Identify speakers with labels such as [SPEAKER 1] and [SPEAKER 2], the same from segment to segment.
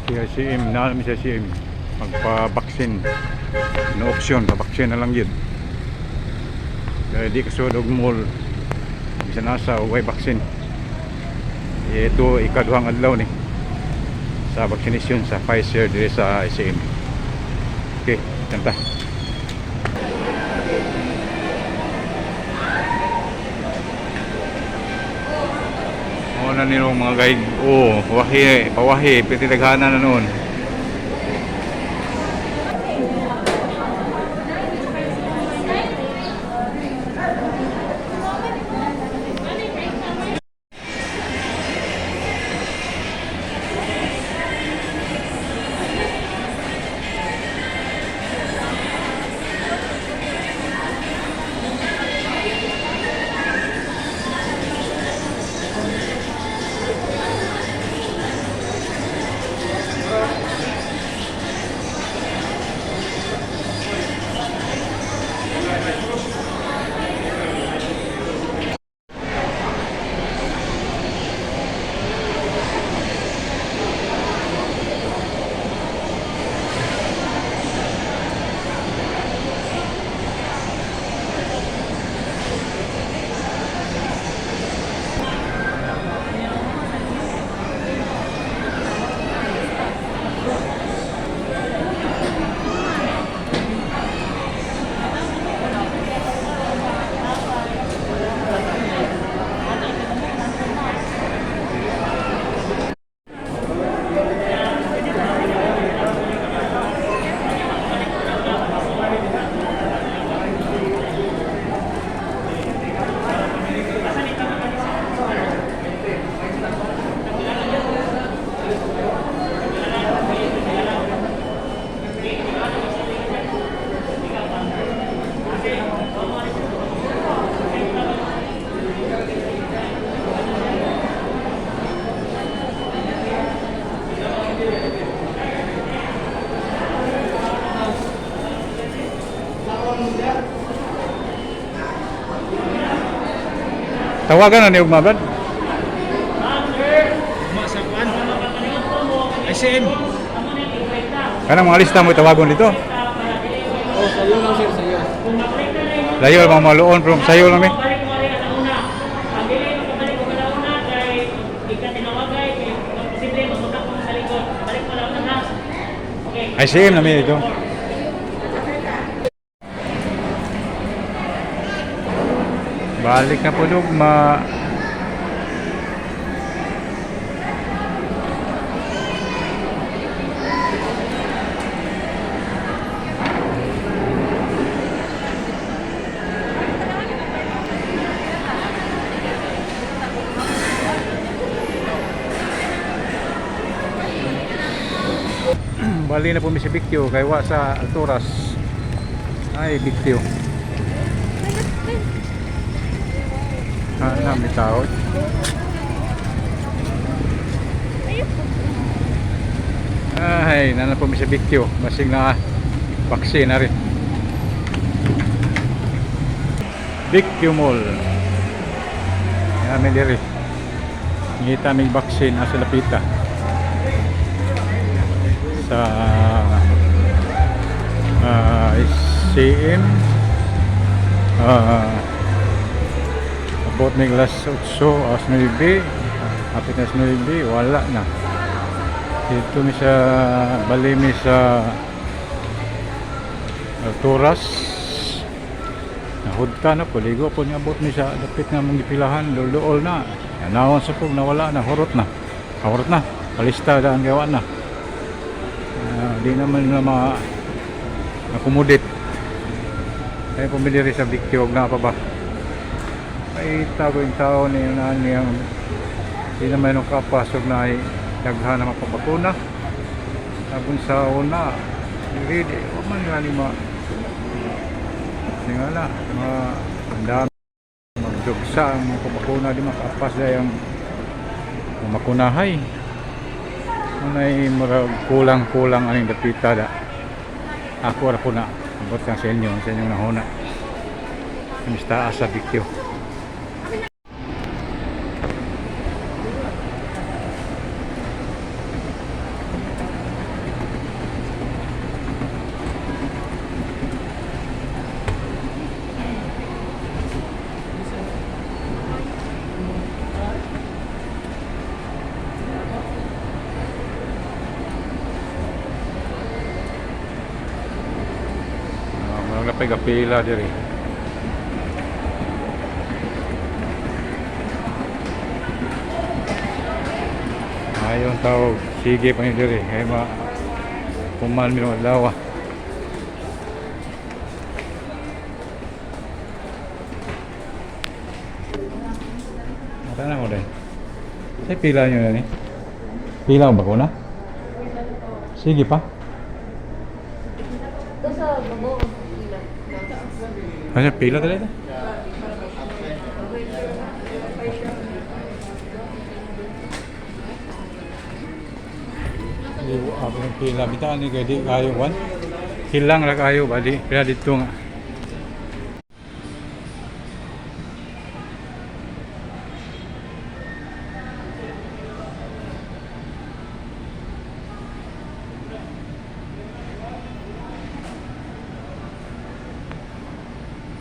[SPEAKER 1] CICM, na mi sa CM. Magpa-vaccine. No option, pa-vaccine na lang yun. Kaya di kasulod og mall. Bisan asa way vaccine. Ito ikaduhang adlaw ni sa vaccination sa Pfizer diri sa ICM. Okay, kanta. Mo na nilo mga guide. Oh, wahi, pawahi, piti daghanan na noon. Tawagan na ni Ugma, Brad.
[SPEAKER 2] Ma sa kuan. SM.
[SPEAKER 1] Kanang mga lista mo tawagon dito.
[SPEAKER 2] Oh, sayo lang sir, sayo.
[SPEAKER 1] Layo mga maluon from sayo lang mi.
[SPEAKER 3] Balik mo rin ang una. Ang dili makabalik ko una kay ikatinawagay kay posible mamutak mo sa likod. Balik mo lang ha. Okay.
[SPEAKER 1] ICM na mi ito. Balik na po Ugma. Bali na po mi si Bictio kay wa sa Alturas. Ay, Bictio. Ah, na may tao. Ay, nana po mi si Bictio. Basing na vaccine na rin. Bictio Mall. Yan may diri. Ngita mig vaccine asa lapita sa SCM, abot mig alas 8, alas 9, hapit na alas 9, wala na dito mi sa bali mi sa Alturas. Nahudta na puligo po niya, abot mi sa dapit nga mong gipilahan, luluol na nawon sa pug, nawala na, hurot na, hurot na palista daan gawa na. Di naman nila ma accommodate. Ay pumili rin sa Victio na pa ba. Ay tago yung tao ni na niyang di naman yung kapasok na ay daghan na mapabakuna. Sabon sa una, diri di o man nga ni ma di nga na mga ang dami magdugsa ang mga pabakuna, di makapas dahil ang makunahay. Anay murag kulang-kulang aning dapita da. Ako ra po na. Abot lang sa inyo, sa inyong nahuna. Mista asa Bictio. Napay kapila diri. Ayon tawag, sige pa ni diri kay ma kuman mi adlaw. Mata na mo din. Sa pila nyo na ni? Pila ba ko na? Sige pa.
[SPEAKER 4] Ito sa babo. Pila.
[SPEAKER 1] Ano pila talaga? Ako ng pila. Bitaw ni kay di kayo wan. Hilang ra kayo ba di pila dito nga.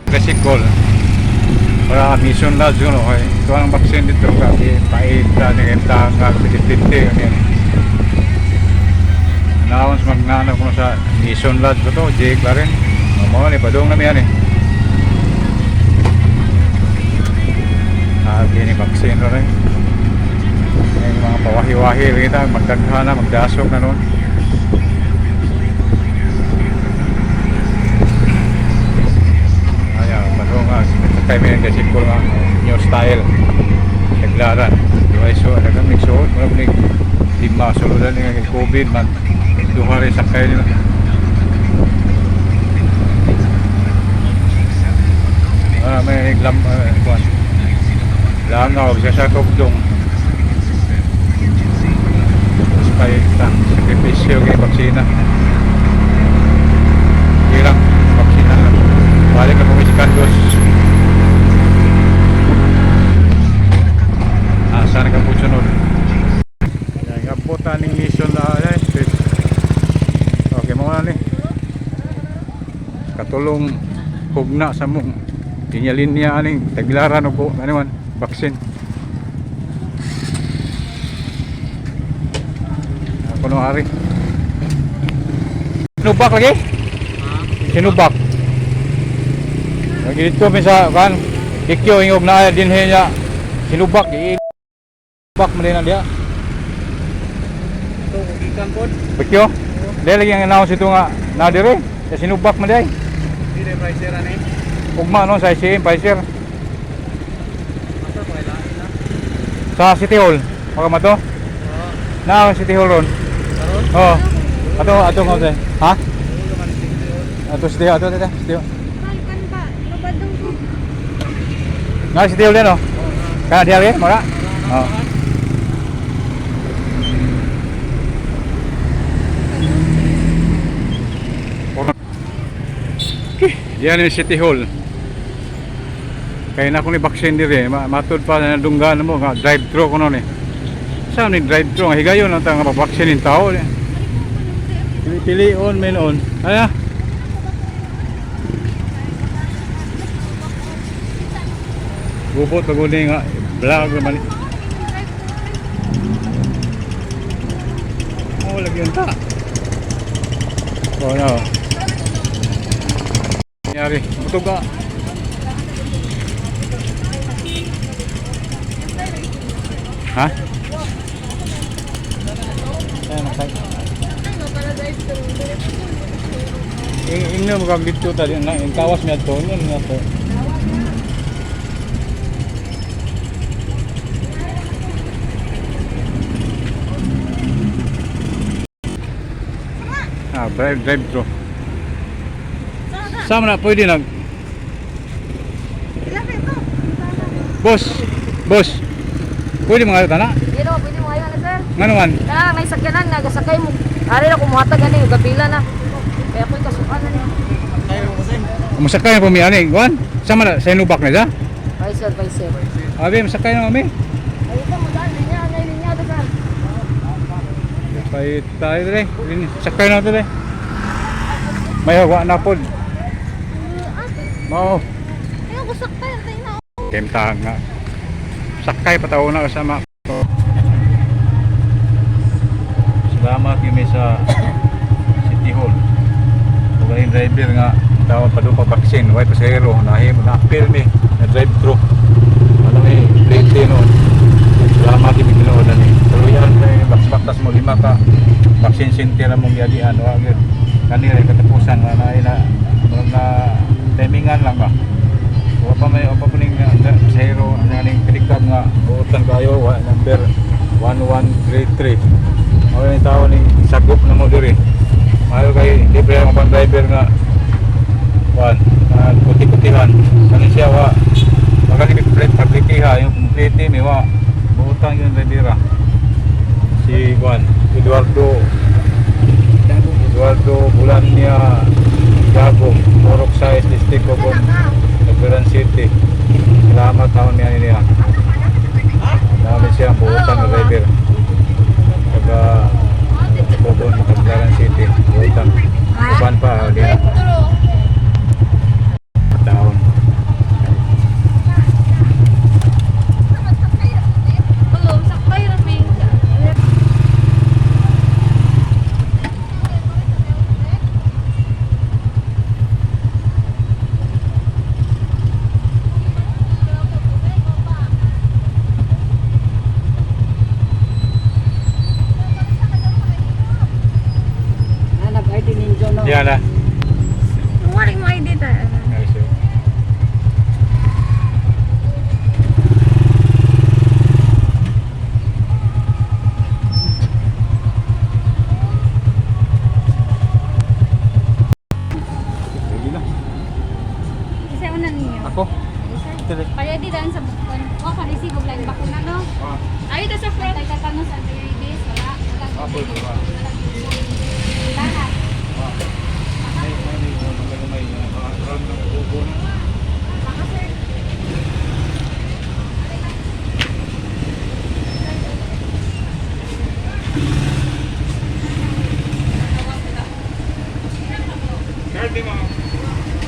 [SPEAKER 1] Tricycle. Para Mission Lodge yun, okay. Ito ang vaccine dito kasi paita ni tanga piti-piti yan. Announce magnano ko sa Mission Lodge ba to, J. Clarin. Mga ni padung na yan eh. Ah, ni vaccine rin. Yung mga pawahi-wahi kita, magdaghan na, magdasok na noon. Ayan, padung nga, kay may tricycle nga, new style. Naglaran. Di so, nagkamig suot, wala ni lima suludan nga kay COVID man. Duha rin sakay nila. Ah, may glam kuan. Langaw sa sa tugdong. Spike ta, sakripisyo kay baksina. Hindi lang, baksina lang. Balik na kung iskandos. Asa na ka po sunod? Nagabot aning mission na ay. Okay mo na ni. Katulong hugna sa mong linya-linya aning taglaran og ano man vaccine. Ako no ari. Sinubak lagi? Sinubak. Lagi dito mi sa kan Kikyo ingog na dinhi niya. Sinubak bak man din na diya.
[SPEAKER 2] Ito, gikan pod.
[SPEAKER 1] Bekyo. Dahil lagi ang announce ito nga na dire. Sa sinubak man diay.
[SPEAKER 2] Hindi Pfizer ani.
[SPEAKER 1] Ugma no sa ICM Pfizer
[SPEAKER 2] Asa pa kailangan na?
[SPEAKER 1] sa City Hall. Baka mato?
[SPEAKER 2] Oo.
[SPEAKER 1] Na City Hall ron.
[SPEAKER 2] Karon?
[SPEAKER 1] Oo. Ato ato nga say. Ha?
[SPEAKER 2] Ulo man si
[SPEAKER 1] Ato City Hall ato ato City Hall.
[SPEAKER 4] Falcon ba? Lubadong ko.
[SPEAKER 1] Na City Hall din oh. Kana diya rin mara. Oo. Okay, diyan yung City Hall. Kaya na akong i-vaccine dire, matud pa na dunggan mo nga drive-thru ko noon eh. Saan ni drive-thru nga higayon lang ta nga pa-vaccine in tao. Eh. Pili-pilion men on. Aya. Gubot pag uli nga vlog naman. Eh. Oh, lagi yun ta. Oh, no. Nangyari, butog ka. Ha? Ayan, nasay.
[SPEAKER 4] Ano para drive-thru?
[SPEAKER 1] Ingno mo kag dito ta na ang tawas mi adto yun nga to. Ah, drive drive thru. Sama na pwede nag Boss, boss. Pwede mga tana?
[SPEAKER 4] Hindi naman, pwede mo ngayon na sir.
[SPEAKER 1] Nga naman.
[SPEAKER 4] Na, may sakyanan, nagasakay mo. Ari na kumuhatag ani, gabila na. Kaya ako'y kasukan na niya.
[SPEAKER 2] Kayo mo kasi.
[SPEAKER 1] Masakay na po mi ani. Juan, sama na sa inubak na siya.
[SPEAKER 4] Pfizer, Pfizer.
[SPEAKER 1] Abi, masakay na kami.
[SPEAKER 4] Ay, ito mo daan, linya, na linya to sir.
[SPEAKER 1] Pay tayo dire. Sakay na dire. May hawa na pod. Mao,
[SPEAKER 4] Ayaw ko sakay, tayo na.
[SPEAKER 1] kemta nga. Sakay pa tao na kasama. Salamat gyud mi sa City Hall. Ug Ni driver nga tawag pa pa vaccine, way pasahero, nahimo na appeal mi na drive thru. Ano ni plate no. Salamat ibig Ginoo ni. Tuluyan kay baktas mo lima ka vaccine center among giagian wa gyud. Kani ray katapusan nga na na na timingan lang ba. Wa pa may wa pa ning pasahero nga ning pedicab nga buotan kayo wa number 1133. Mao ni tao ni sagop na mo diri. Mayo kay libre ang pang driver nga kuan na kuti-kutihan. Kani siya wa magali plate pablikiha yung plate mi wa buotan yung drivera. Si kuan Eduardo Eduardo Bulania Gago, Morok Size District of Tagbiran City. Salamat taon niya niya. Dami siya ang buotan ng driver. Taga Bobon, Tagbiran City. Buotan. Uban pa, di na. Taon.
[SPEAKER 5] Oo, sakay rami.
[SPEAKER 4] Na nag-ID ninyo no.
[SPEAKER 1] Diyan na.
[SPEAKER 5] Wala mo ID ta.
[SPEAKER 1] Nice. Eh. Ready na.
[SPEAKER 5] Isa una ninyo.
[SPEAKER 1] Ako. Dili.
[SPEAKER 5] Kaya di daan sa bukon. O, karisibo lang bakuna no.
[SPEAKER 1] Ah,
[SPEAKER 5] Ayo ta sa front. Ay tatanong sa anti-rabies, wala. Wala.
[SPEAKER 1] Ah, pwede ba?
[SPEAKER 5] Wala na.
[SPEAKER 1] Ah. May may may may may mga ron ng bubo na.
[SPEAKER 5] Baka sir.
[SPEAKER 6] Card mo.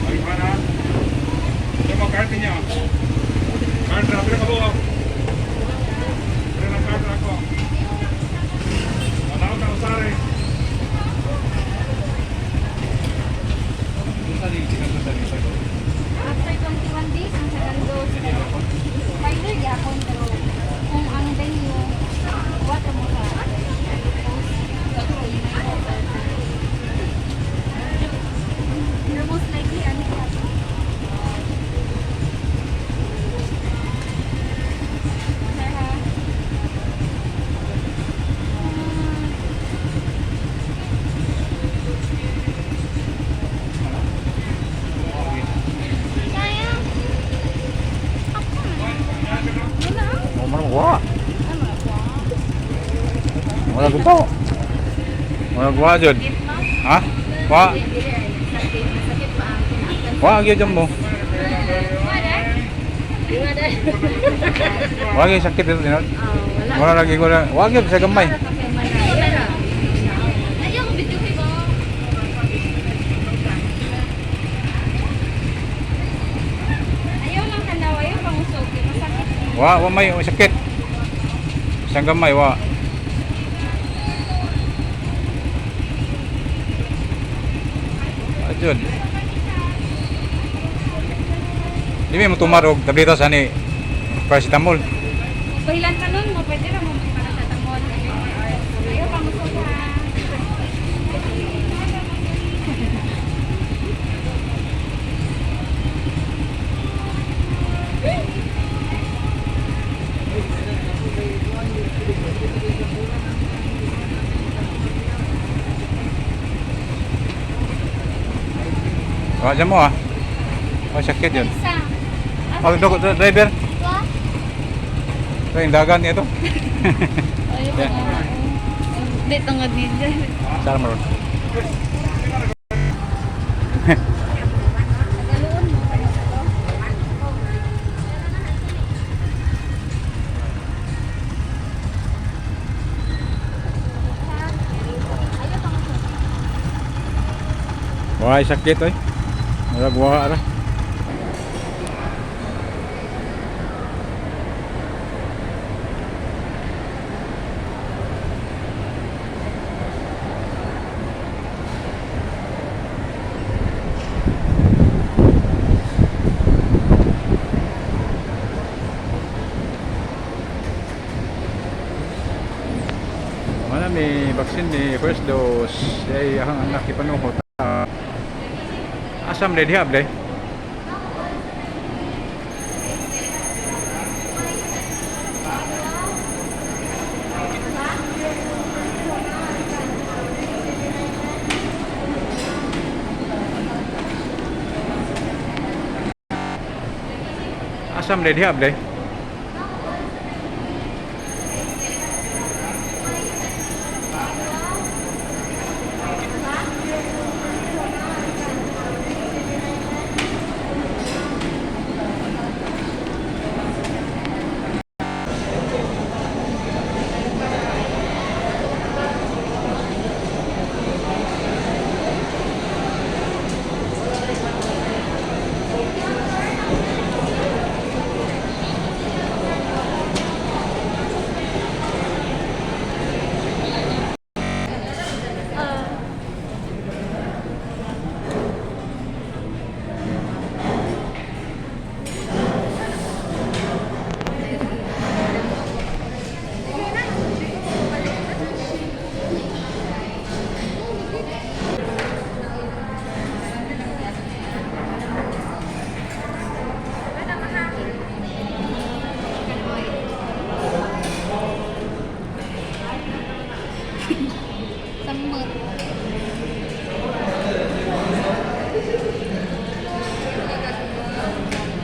[SPEAKER 6] Ay, para. Ito mo, card niyo. Card na, pero kabuo. Pero ng card na ako. Wala akong kausari.
[SPEAKER 5] After 21 days, ang second dose. Pfizer gyapon pero kung ang venue, what mo sa post. Pero most likely, ano siya? Sir, ha? Sayang. Wala.
[SPEAKER 1] Oh, man wa. Wala gusto. Wala guwa jud. Ha? Wa. Wa gyud mo. Wa gyud sakit dito dinod. Wala lagi ko na. Wa gyud sa gamay.
[SPEAKER 5] Ayaw ko video kay ba? Ayaw lang tanaw, ayaw pang usog. Kay masakit.
[SPEAKER 1] Wa wa may sakit. Isang gamay wa. Ajud. Di mo tumarog tableta sa ni paracetamol.
[SPEAKER 5] Pahilan ka nun mo, pwede ra mo magparacetamol. Ayaw pang usog ha.
[SPEAKER 1] Wa dyan mo ah. Wa sakit yun.
[SPEAKER 5] Isa.
[SPEAKER 1] Oh, driver.
[SPEAKER 5] Wa?
[SPEAKER 1] Ito yung dagan nito.
[SPEAKER 5] Ayaw
[SPEAKER 1] Yeah.
[SPEAKER 5] pa. Hindi, tungod ni
[SPEAKER 1] Saan mo ron?
[SPEAKER 5] Tagaluon mo.
[SPEAKER 1] Wa sakit oy. Murag wa ra. Wala may vaccine ni first dose. Ay ang anak ipanuhot. Asam le diha ble. Asam le diha ble.
[SPEAKER 5] Samot.